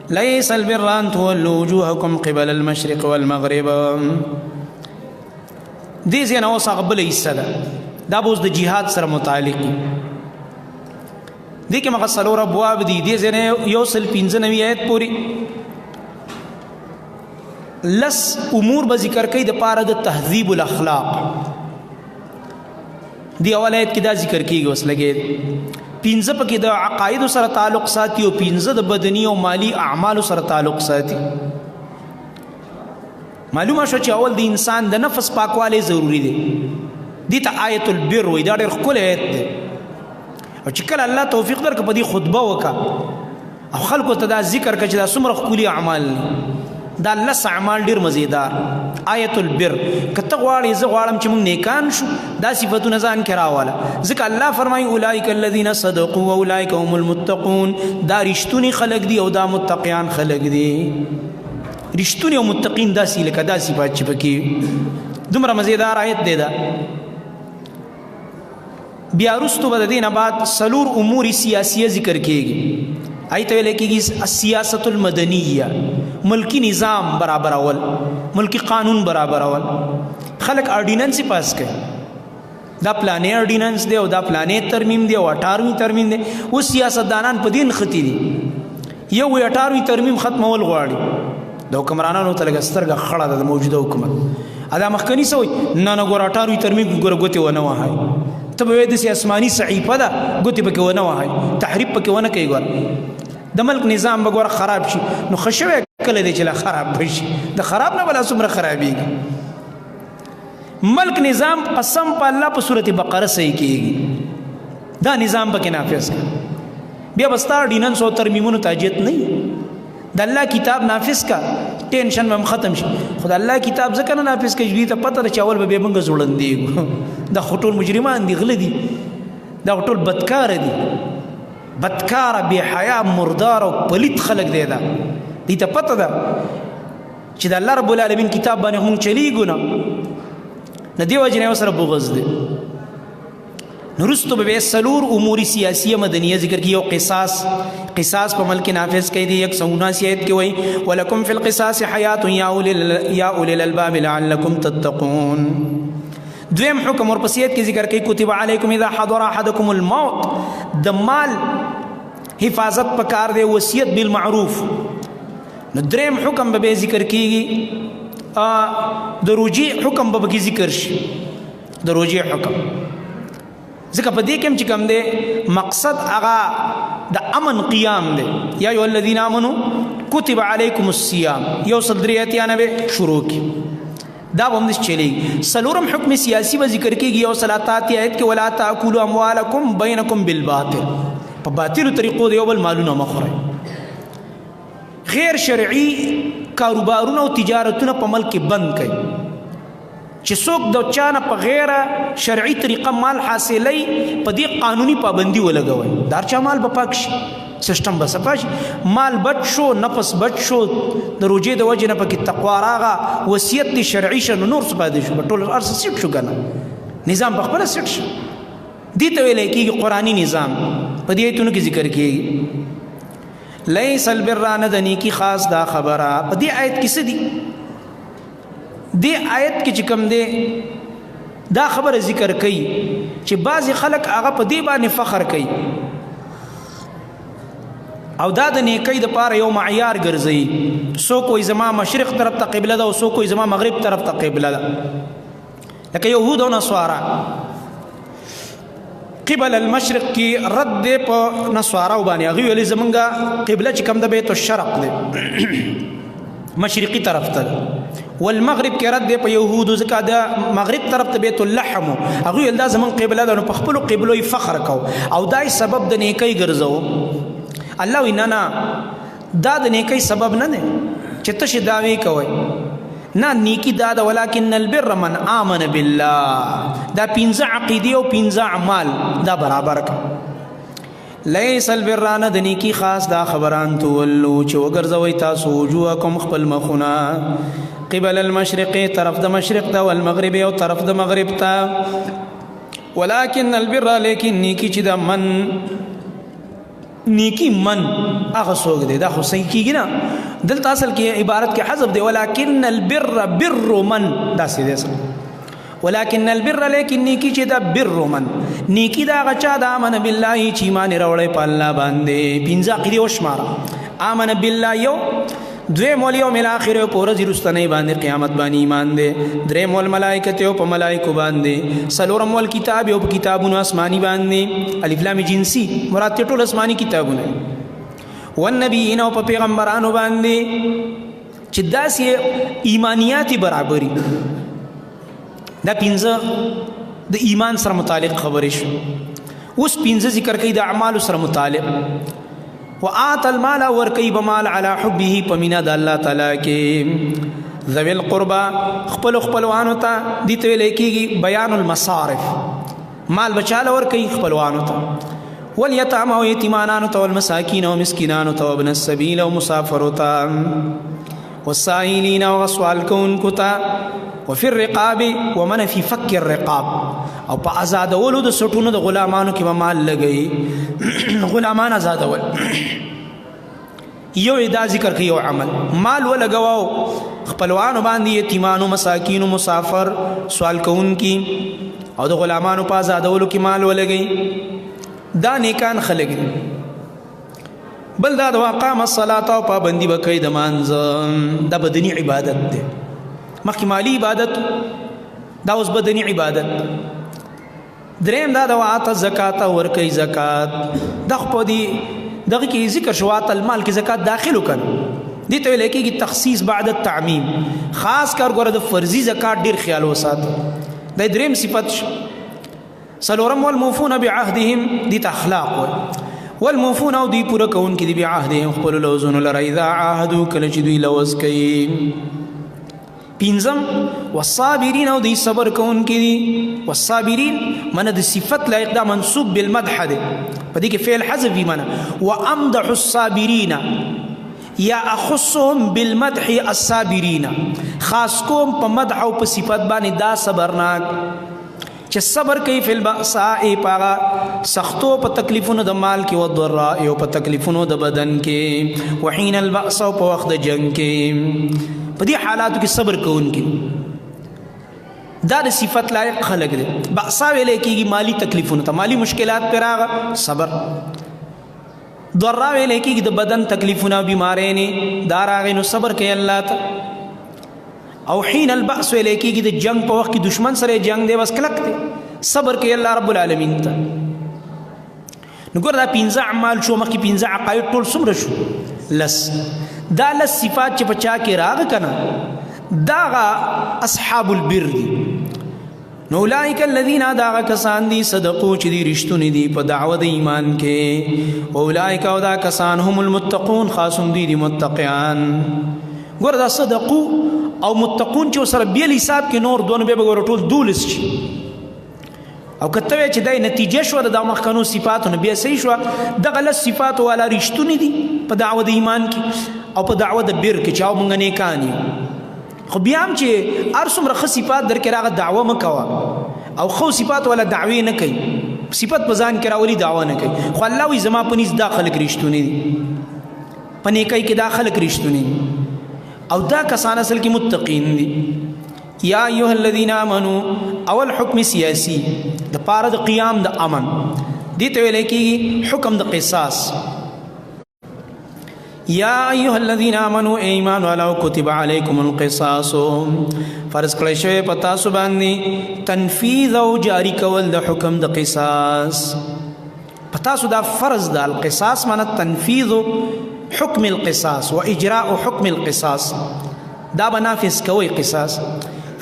ليس البر ان تولوا وجوهكم قبل المشرق والمغرب. دې ځای نه اوس هغه بله حصه ده، دا به اوس د جهاد سره متعلق دي. دې کې مغه څلور ابواب دي. دې ځای نه 195 آیت پورې لس امور به ذکر کوي د پاره د تهذیب الاخلاق. دی اول آیت کې دا ذکر کیږي، اوس لګي پنځه پکې د عقاید سره تعلق ساتي او پنځه د بدني او مالی اعمال سره تعلق ساتي. معلومه شو چې اول د انسان د نفس پاکوالی ضروری دی. دې ته آیت البر وایي، دا ډېر ښکلی آیت دی. او چې کله الله توفیق درکړ په دې خطبه وکړه او خلکو ته دا ذکر کړه چې دا څومره ښکلي اعمال دي، دا لس اعمال ډېر مزیدار. آیت البر که ته غواړې، زه غواړم چې موږ نیکان شو، دا صفتونه ځان کې راواله، ځکه الله فرمایي اولئک الذین صدقوا واولئک هم المتقون. دا رښتوني خلک دي او دا متقیان خلک دي. رښتوني او متقین داسې لکه دا صفات چې پکې دومره مزیدار آیت دی. دا بیا وروستو به د دې نه بعد څلور امور سیاسیه ذکر کیږي. آی ته ویل کیږي السیاست المدنیه، ملکی نظام برابرول، ملکی قانون برابرول. خلک ارډیننس پاس کوي، دا پلانې ارډیننس دی او دا پلانې ترمیم دی او 18ویں ترمیم دی. اوس سیاستدانان په دین ختی دي، یو وی 18ویں ترمیم ختمول غواړي. د حکمرانانو ته لږه سترګه خړه ده د موجوده حکومت. ادا مخکنی سوی نه نه ګوره 18ویں ترمیم ګوره ګوتې ونه وهي، ته به وایې داسې آسماني صحیفه ده، ګوتې پکې ونه وهي، تحریف پکې ونه کوي، ګوره د ملک نظام به ګوره خراب شي. نو ښه شوی کله دی چې لا خراب به شي، د خراب نه به لا څومره خرابېږي ملک نظام. قسم په الله په سورت بقره صحیح کېږي، دا نظام پکې نافذ کړه، بیا به ستا ارډیننس او ترمیمونو ته حاجت نه. د الله کتاب نافذ کا، ټینشن به هم ختم شي. خو د الله کتاب ځکه نه نافذ کوي چې دوی ته پته ده چې اول به بیا موږ ځوړندېږو. دا خو ټول مجرمان دي، غله دي، دا خو ټول بدکاره دي، بدکاره بې حیا مردار او پلیت خلک دی. دا دوی ته پته ده چې د الله رب العالمین کتاب باندې موږ چلیږو نه، د دې وجې نه ورسره بغض دی. نورستو به څلور امور سیاسیه مدنیه ذکر کی. یو قصاص، قصاص په ملک نافذ کړي دي. 179 آیت کې وایي ولکم فی القصاص حیات یا اولی الالباب لعلکم تتقون. دویم حکم ورپسې آیت کې ذکر کوي کتب علیکم اذا حضر احدکم الموت، د مال حفاظت پکار دی، وصیت بالمعروف. نو دریم حکم به ذکر کیږي، د روجي حکم به پکې ذکر شي، د روجي حکم. ځکه په دې کې هم چې کوم دی مقصد هغه د امن قیام دی. یا ایها الذین آمنو کتب علیکم الصیام، 193 شروع کی، دا به هم داسې چلېږي. څلورم حکم سیاسي به ذکر کېږي 183 آیت کې ولا تاکلوا اموالکم بینکم بالباطل، په باطلو طریقو د یو بل مالونه مه خورئ. غیر شرعي کاروبارونه او تجارتونه په ملک کې بند کړئ، چې څوک د چا نه په غیر شرعي طریقه مال حاصلوي په دې قانوني پابندي ولګوئ، د هر چا مال به پاک شي، سیستم به صفا شي، مال بچ شو، نفس بچ شو، د روژې د وجې نه پکې تقوا راغه، وصیت دې شرعي شه، نو نور څه پاتې شو، ټول هر څه سیټ شو که نه، نظام په خپله سیټ شو. دې ته ویلی کېږي قرآني نظام، په دې آیتونو کې ذکر کېږي. لیس البر نه د نیکي خاص دا خبره په دې آیت کې څه دي؟ دې آیت کې چې کوم دی دا خبره ذکر کوي چې بعضې خلک هغه په دې باندې فخر کوي او دا د نیکۍ د پاره یو معیار ګرځي. څوک وایي زما مشرق طرف ته قبله ده او څوک وایي زما مغرب طرف ته قبله ده، لکه یهود او نصارا. قبل المشرق کې رد دی په نصاراو باندې، هغوی ویلي زمونږ قبله چې کوم ده بیت الشرق دی، مشرقي طرف ته. والمغرب کې رد دی په یهودو، ځکه د مغرب طرف ته بیت اللحم، هغوی ویل دا زمونږ قبله ده، نو په خپلو قبلو یې فخر کو او دا یې سبب د نیکۍ ګرځوو. الله وایي نه نه، دا د نیکۍ سبب نه دی چې تشې دعوې کوئ، نه، نیکی دا ده ولکن البر من آمن بالله. دا پنځه عقیدې او پنځه اعمال دا برابر کړه. لیس البر نه د نیکی خاص دا خبران تولو چې وګرځوئ تاسو وجوهکم خپل مخونه قبل المشرق طرف د مشرق ته والمغرب او طرف د مغرب ته، ولكن البر لیکن نیکی چې د من نیکی من هغه څوک دی، دا خو صحیح کیږي نه. دلته اصل کې عبارت کې حذف دی، ولکن البر بر من، دا څه دی اصل؟ ولکن البر، لیکن نیکی چې دا بر من، نیکی دا غچا دا امن بالله چې ایمان راوړی په الله باندې. پنځه عقیده وشماره، امن بالله یو، دوی مول یوم الاخر په ورځ رستنی باندې قیامت باندې ایمان دی، درې مول ملائکته او په ملائکو باندې، څلورم مول کتاب او په کتابونو آسماني باندې، الف لام جنسی مراد ټول آسماني کتابونه، والنبیین او په پیغمبرانو باندې، چې داسې ایمانیاتي برابرۍ. دا پنځه د ایمان سره متعلق خبرې شو. اوس پنځه ذکر کوي د اعمالو سره متعلق. وآت المال ورکی بمال علی حبه پمینا د الله تعالی کې، ذوی القربا خپل خپلوانو ته، دي ته ویل کېږي بیان المصارف. مال بچاله ورکی؟ خپلوانو ته، والیتاما او یتیمانانو ته، والمساکین او مسکینانو ته، وابن السبیل او مسافرو ته، والسائلین او سوال کوونکو ته، وفي الرقاب ومن في فك الرقاب او په آزادولو د سټونو د غلامانو کې به مال لګي، غلامان آزادول. یو دا ذکر کوي یو عمل، مال ولګواو خپلوانو باندې، یتیمانو، مساکینو، مسافر، سوال کوونکی او د غلامانو په آزادولو کې مال ولګي، دا نیکان خلک دي. بل دا د واقام الصلاه او پابندي وکړي د مانځه، دا بدني عبادت دی. مخکې مالی عبادت، دا اوس بدني عبادت. دریم دا د واعت زکات ورکي زکات، د خو دی دغه کې ذکر شو المال کې زکات داخل وکړ، دي ته ویل کېږي تخصیص بعد التعمیم. خاص کار ګوره د فرضي زکات ډیر خیال وساته، د دریم صفت شو. څلورم والموفون بعهدهم، دي ته اخلاق وای، والموفون او دی پوره کون کې دی بعهدهم خپل لوزونو لره، اذا عاهدوا کله چې دوی لوز کوي. پنځم والصابرین او دی صبر کون کې دي. والصابرین من د صفت لایق دا منصوب بالمدح ده، په دې کې فعل حذف وي، منه وامدح الصابرین یا اخصهم بالمدح الصابرین، خاص کوم په مدح او په صفت باندې دا صبرناک چې صبر کوي، فی البأساء پاغه سختو په تکلیفونو د مال کې، او ضراء او په تکلیفونو د بدن کې، وحین البأس او په وخت د جنگ کې، په دې حالاتو کې صبر کوونکي، دا د صفت لایق خلک دي. بأسا ویل کېږي مالی تکلیفونو ته، مالی مشکلات پر راغه صبر. ضرا ویل کېږي د بدن تکلیفونه، بیمارۍ نه دا راغی نو صبر کوي الله ته. او حين البأس ویل کېږي د جنگ په وخت کې، دشمن سره جنگ دی بس کلک دی، صبر کوي الله رب العالمین ته. نو ګور دا پنځه اعمال شو، مخکې پنځه عقاید، ټول څومره شو؟ لس. دا لس صفات چې په چا کې راغ کنه داغه اصحاب البر دي. نو اولئک الذین داغه کسان دي صدقو چې دي رښتونی دي په دعوه د ایمان کې، اولئک او دا کسان هم المتقون خاصم دي دي متقیان. ګور دا صدقو او متقون چې سره بیل حساب کې نور دونه به ګور ټول دولس شي. او کته وی چې دای نتیجه شو د مخکنو صفاتو نه بیا صحیح شو، دغه لس صفات والا رښتونی دي په دعوه د ایمان کې او په دعوه د بر کې چې او مونږ نیکان یو. خو بیا هم چې هر څومره ښه صفات درکې راغه دعوه مه کوه، او ښو صفات والا دعوې نه کوي، صفت په ځان کې راولي دعوه نه کوي. خو الله وایي زما په نزد دا خلک رښتوني دي، په نیکۍ کې دا خلک رښتوني دي، او دا کسان اصل کې متقین دي. یا ایها الذین آمنو، اول حکم سیاسی د پاره د قیام د امن، دې ته ویل کېږي حکم د قصاص. یا ایها الذین آمنو ایمان ولو کتب علیکم القصاص، فرض کړی شوی په تاسو باندې تنفیذ او جاری کول د حکم د قصاص. په تاسو دا فرض ده، القصاص معنی تنفیذ حکم القصاص و اجراء حکم القصاص، دا به نافذ کوي قصاص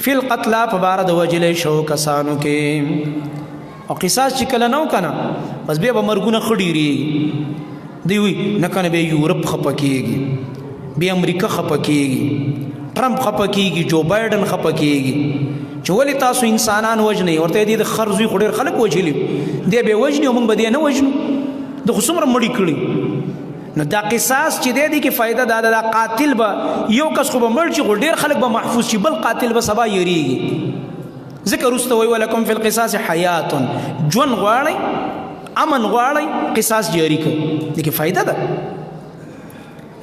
فی القتل په بار د وجلې شو کسانو کې. او قصاص چې کله نو کنه بس بیا به مرګونه خډيري دی، وی نه کنه به یورپ خپه کیږي، بیا امریکا خپه کیږي، ټرمپ خپه کیږي، جو بایډن خپه کیږي چې ولې تاسو انسانان وژنئ؟ ورته دې د خر زوی خو ډېر خلک وژلي دی، به وژني او موږ به دې نه وژنو، د خو څومره مړي کړي. نو دا قصاص چې دی، دې کې فایده دا ده، دا قاتل به یو کس خو به مړ شي خو ډېر خلک به محفوظ شي، بل قاتل به سبا یریږي. ځکه وروسته وایي ولکم فی القصاص حیات، ژوند غواړئ امن غواړي قصاص جاری کړي، دې کې فائدہ ده.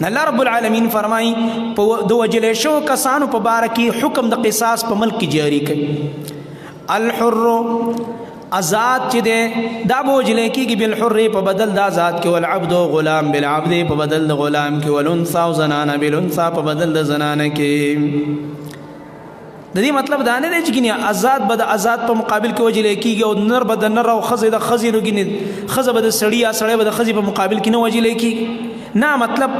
نه الله رب العالمین فرمایي په د وجلې شو کسانو په باره کې حکم د قصاص په ملک کې جاری کړي. الحر آزاد چې ده دا به وجلې کېږي بالحر په بدل د آزاد کې، والعبد غلام بالعبد په بدل د غلام کې، والانثى او زنانه بالانثى په بدل د زنانه کې. د دې مطلب دا نه دی چې ګینه آزاد به د آزاد په مقابل کې وجلې کېږي او نر به د نر او ښځه د ښځې، نو ګینه ښځه به د سړي یا سړی به د ښځې په مقابل کې نه وجلې کېږي. نه، مطلب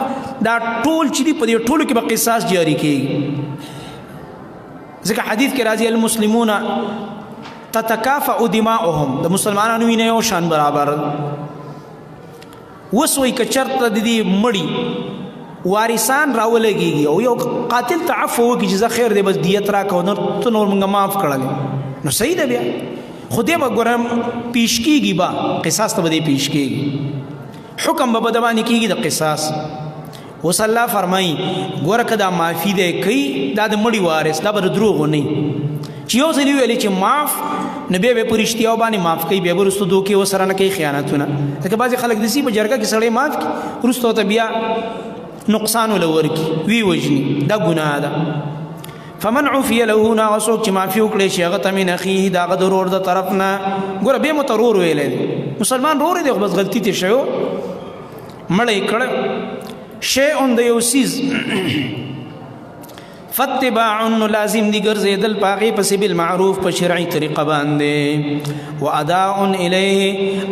دا ټول چې دی په دې ټولو کې به قصاص جاری کېږي، ځکه حدیث کې راځي المسلمون تتکافأ دماؤهم، د مسلمانانو وینه یو شان برابر. وس وای که چرته د دې مړي وارثان راولګيږي او یو قاتل ته عفو وکړي چې زه خیر دی بس دیت راکړه نور ته نور موږ معاف کړل، نو صحیح ده. بیا خو دې به ګورم پیش کیږي، با قصاص ته به دې پیش کیږي، حکم به بدوانی کیږي د قصاص. اوس الله فرمایي ګوره که دا معافي دی کوي دا د مړي وارث دا به دروغ نه چې یو ځل ویلې چې معاف، نو بیا به په رښتیا باندې معاف کوي، بیا به وروسته دوکې وسره نه کوي خیانتونه. ځکه بعضې خلک داسې په جرګه کې سړی معاف کړي، وروسته ورته بیا نقصان له ورکړي وی وژني، دا ګناه ده. فمن عفي له، نو هغه څوک چې معافي وکړي شي هغه ته من اخیه د هغه د ورور د طرف نه. ګوره بیا مو ته ورور ویلی دی، مسلمان ورور دی خو بس غلطي ترې شوی، مړی یې کړی شیء د یو څیز، فاتباع لازم دي ګرځېدل په هغې پسې بالمعروف په شرعي طریقه باندې، و اداء الیه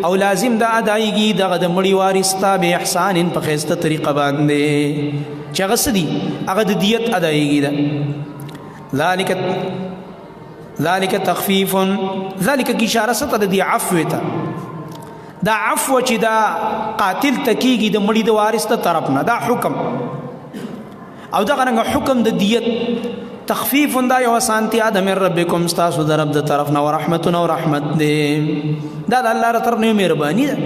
او لازم د ادایګي دغه د مړي وارث ته باحسان په ښایسته طریقه باندې، چې هغه څه دي؟ هغه د دیت ادایګي ده. ذلك تخفیف، ذلك کی اشاره څه ته؟ د دې عفو ته. دا عفو چې دا قاتل ته کېږي د مړي د وارث د طرف نه، دا حکم او دغه رنګ حکم د دیت تخفیف دا یو اسانتیا د من ربکم ستاسو د رب د طرف نه، ورحمت او رحمت دی. دا د الله تر طرف نه مهرباني ده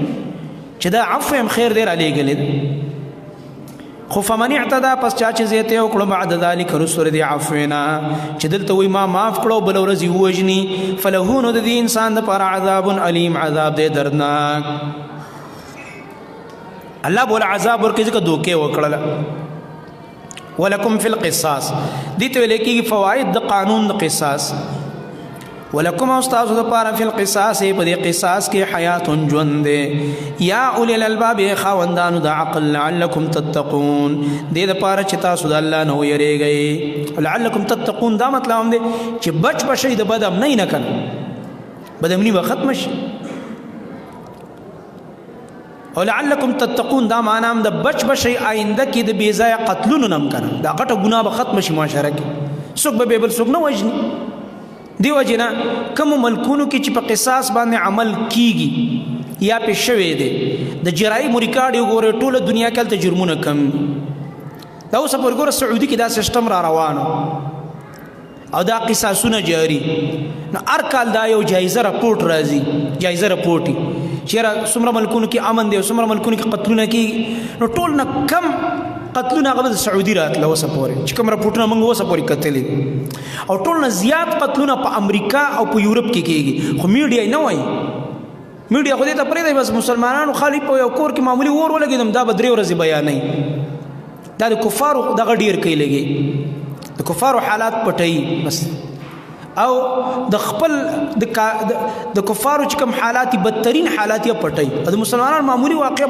چې دا عفو هم خیر دی را لېږلی. خو فمن اعتدى پس چا چې زیاتی وکړو بعد ذلك رسول دی عفونا، چې دلته وای ما معاف کړو بل ورځ یې ووژني، فله نو د دې انسان دپاره عذاب الیم، عذاب دی دردناک. الله بوله عذاب ورکړي ځکه دوکې وکړله. ولکم فی القصاص، دې ته ویل کېږي فواید د قانون د قصاص. ولکم او ستاسو دپاره فی القصاص په دې قصاص کې حیات ژوند دی، یا اولی الالباب خاوندانو د عقل، لعلکم تتقون، دې دپاره چې تاسو د الله نه ویرېږئ. لعلکم تتقون دا مطلب هم دی چې بچ به شئ د بدامنۍ نه، که نه بدامني به ختمه شي. او لعلکم تتقون دا معنا هم د بچ به شئ آینده کې د بې ځایه قتلونو نه هم، که نه دا غټه ګناه به ختمه شي معاشره کې، څوک به بل څوک نه وژني. دی وجې نه کومو ملکونو کې چې په قصاص باندې عمل کیږي یا پې شوی دی، د جرایمو ریکارډ یې وګورئ ټوله دنیا کې هلته جرمونه کم دي. دا اوسه پورې ګوره سعودي کې دا سیسټم را روانو او دا قصاصونه جاري، نو هر کال دا یو جایزه رپورټ راځي، جایزه رپورټ چې یاره څومره ملکونو کې امن دی او څومره ملکونو کې قتلونه کیږي، نو ټول نه کم قتلونه هغه د سعودي راتله اوسه پورې چې کوم رپورټونه موږ اوسه پورې کتلي، او ټول نه زیات قتلونه په امریکا او په یورپ کې کیږي. خو میډیا نه وایي، میډیا خو دې ته پرېږدي بس مسلمانانو خالي په یو کور کې معمولي اور ولګېدم دا به درې ورځې بیانوي. دا د کفارو دغه ډېر کوي لګي، د کفارو حالات پټوي بس، او د خپل د کفارو چې کوم حالات بدترین حالات یې پټوي، او د مسلمانانو معمولي واقع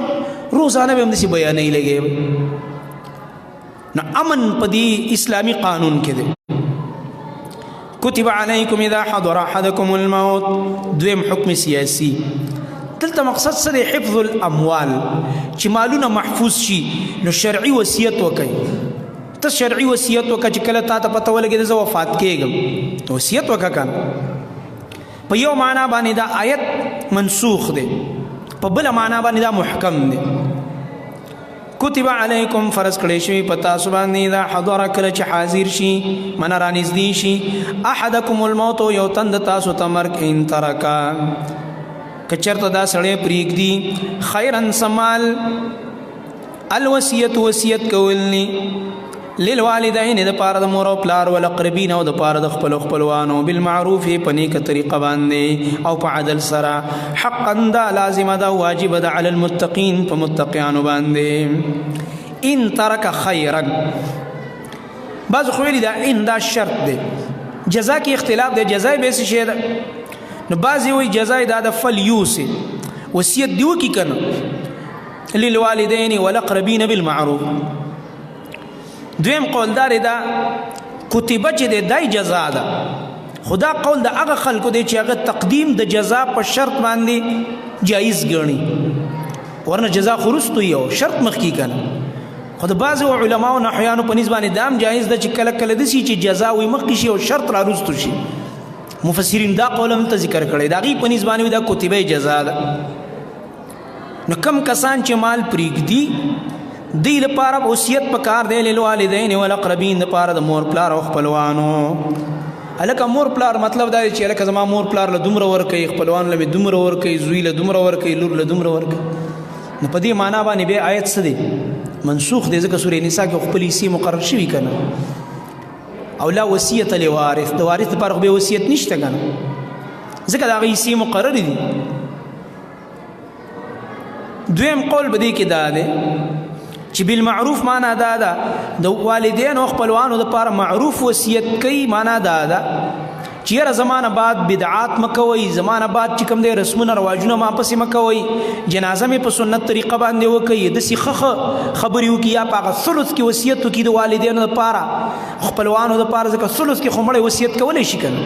روزانه به هم داسې بیانوي لګي. نو امن په دې اسلامي قانون کې دی. کتب علیکم اذا حضر احدکم الموت، دویم حکم سیاسي. دلته مقصد څه دی؟ حفظ الاموال، چې مالونه محفوظ شي نو شرعي وصیت وکړي. ته شرعي وصیت وکړه چې کله تا ته پته ولګېده زه وفات کېږم، وصیت وکړه که نه. په یو معنا باندې دا آیت منسوخ دی، په بله معنا باندې دا محکم دی. کتب علیکم فرض کړی شوی په تاسو باندې اذا حضر کله چې حاضر شي، من رانږدې شي، احدکم الموت یو تن د تاسو ته مرګ، ان ترکا که چېرته دا سړی پرېږدي، خیرا سمال، الوصیت وصیت کول نی للوالدین د پاره د مور او پلار ول اقربین او د پاره د خپل خپلوانو بالمعروف په نیکه طریقه باندې او په عدل سره. حقا دا لازمه ده، واجب ده علی المتقین په متقیانو باندې. ان ترک خیرا، بعض خو ویلي دا ان دا شرط دی. جزا کې اختلاف دی، جزا به څه شی ده؟ نو بعضی وی جزا دا د فل یوسی، وصیت دیو کی کنه للوالدین والاقربین بالمعروف. دویم قول دار دا کتبه چې د دای جزا ده. خدا قول د هغه خلکو دی چې هغه تقدیم د جزا په شرط باندې جایز ګڼي، ورنه جزا خرستو یو شرط مخ کی کنه. خو د بعضو علماو نحویانو په نسبت باندې دام جایز ده چې کله کله دسی چې جزا وي مخکې شي او شرط را رستو شي. مفسرین دا قول هم ته ذکر کړی، دا غي په نسبت باندې دا کتبه جزا ده. نو کم کسان چې مال پریږدي دی لپاره وصیت پکار دی للوالدین والاقربین لپاره د مور پلار او خپلوانو. الکه مور پلار مطلب دا دی چې الکه زما مور پلار له دومره ور کوي، خپلوان له دومره ور کوي، زوی له دومره ور کوي، لور له دومره ور کوي. نو په دې معنا باندې به آیت څه دی؟ منسوخ دی، ځکه سورې نساء کې خپل حصے مقرر شوی کنه. او لا وصیت لوارث، د وارث لپاره به وصیت نشته کنه، ځکه دا غي حصے مقرر دي. دویم قول به دې کې دا دی چې بالمعروف معنا دا ده د والدین او خپلوانو لپاره معروف وصیت کوي. معنا دا ده چې یاره زمانه بعد بدعات مکوئ، زمانه بعد چې کوم دی رسمونه رواجونه ما پسې مکوئ، جنازه مې په سنت طریقه باندې وکړئ، داسې ښه ښه خبرې وکړي. یا په هغه ثلث کې وصیت وکړي د والدینو لپاره خپلوانو لپاره، ځکه ثلث کې خو مړی وصیت کولی شي که نه.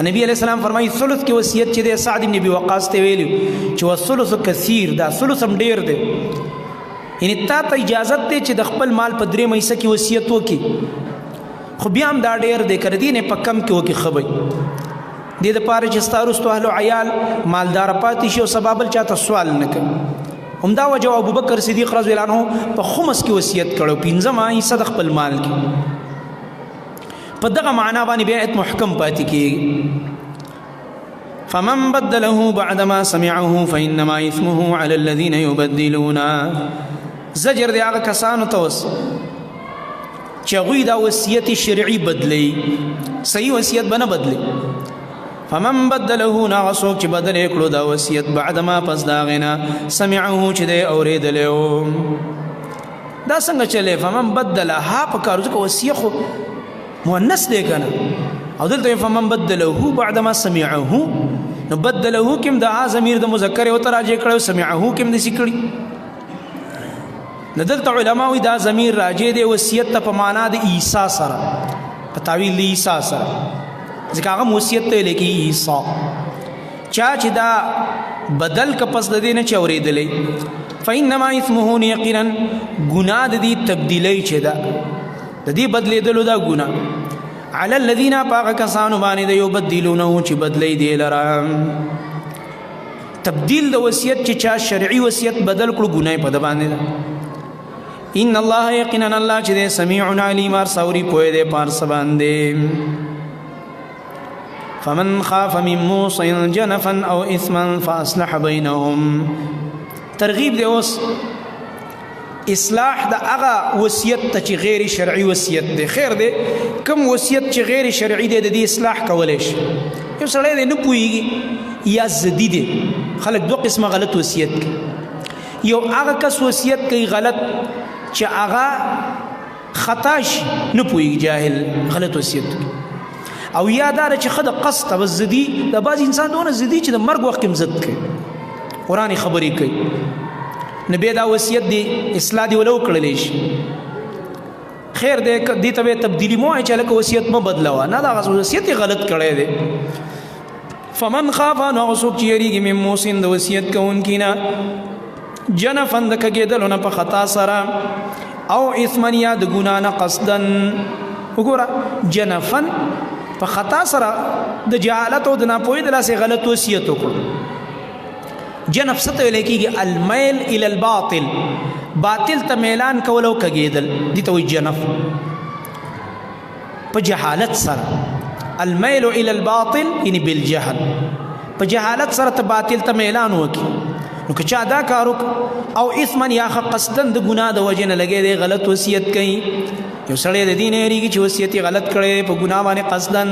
نبی علیہ السلام فرمایي ثلث کې وصیت چې دی، سعد بن ابي وقاص ته ویلو چې والثلث کثیر، دا ثلث هم ډیر دی. یعنی تا ته اجازت دی چې د خپل مال په درې حصه کې وصیت وکړي، خو بیا هم دا ډیر دی، کړه دې نه په کم کې وکړي خبي دې د پاره چې ستا وروستو اهل عیال مالدار پاتې شي او سبا بل چاته سوال نه کوي. همدا وجه ابو بکر صدیق رضی الله عنه په خمس کې وصیت کړو، پنځمه حصه د خپل مال کې. په دغه معنا باندې بیا آیت محکم پاتې کیږي. فمن بدله بعدما سمعه فإنما إثمه على الذين يبدلون. زجر دی هغه کسانو ته اوس چې هغوی دا وصیت شرعي بدلی، صحیح وصیت به نه بدلی. فمن بدله، نو هغه څوک چې بدل یې کړو دا وصیت بعدما پس د هغې نه سمعه چې دی اورېدلی و. دا څنګه چلی؟ فمن بدلها په کار، ځکه وصیت خو مؤنث دی که نه، او دلته فمن بدله بعدما سمعه، نو بدله کوم د ضمیر د مذکر او تراجع کړو، سمعه کوم د سکړي. نو دلته علما وی دا ضمیر راجع دی وصیت ته په معنا د عیسی سره، په تاویل د عیسی سره، ځکه هغه وصیت ته لیکي عیسی. چا چې دا بدل ک پس د دې نه چې اورېدلې، فإنما اسمه یقینا ګناه د دې تبدیلی چې ده د دې بدلیدلو دا ګناه علی الذین پاک کسانو باندې د یبدلونه چې بدلی دی لره. تبدیل د وصیت چې چا شرعي وصیت بدل کړو ګناه په د باندې ده. ان الله یقینا الله چې دی سمیع علیم ار سوري پوی دی پارس باندې. فمن خاف من موص جنفا او اثما فاصلح بينهم. ترغیب دی اوس اصلاح د هغه وصیت ته چې غیر شرعي وصیت دی. خیر دی، کم وصیت چې غیر شرعي دی د دې اصلاح کولی شي. یو سړی دی نه پوهېږي یا زدي دی، خلک دوه قسمه غلط وصیت کوي. یو هغه کس وصیت کوي غلط چې هغه خطا شي، نه پوهېږي، جاهل، غلط وصیت کوي. او یا دا چې خد قصد بس زدي، د بعض انسان دونه زدي چې د مرګ وخت کې زد کوي، قرآني خبرې کوي، نو بیا دا وصیت دی اصلاح دی ولو کړلی شي. خیر دی، دې ته به تبدیلی مو چې لکه وصیت مه بدلوه، نه دا وصیت یې غلط کړی دی. فمن خاف، نو هغه څوک چې یریږي من موصن د وصیت کوونکي نه جنفا د کږېدلو نه په خطا سره، او اثما یا د ګناه نه قصدا. وګوره، جنفا په خطا سره د جهالت او د ناپوهۍ د لاسه غلط وصیت وکړو. جنف څه ته ویل کېږي؟ المیل الی الباطل، باطل ته میلان کول او کږېدل، دې ته وایي جنف په جهالت سره. المیل الی الباطل یعنی بالجهل، په جهالت سره ته باطل ته میلان وکړي. نو که چا دا کار او اثمن یا قصدن د ګناه د وجې نه لګې دی غلط وصیت کوي، یو سړی د دین یریږي چې وصیت غلط کړي په ګناه باندې قصدن،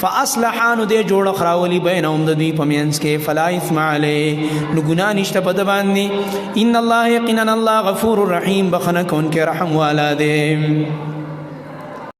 فاصلح نو دې جوړ خراولي بینهم د دوی په مینس کې، فلا اثم علی نو ګناه نشته په د باندې. ان الله یقینا الله غفور الرحیم بخنه کون کې رحم والا دی.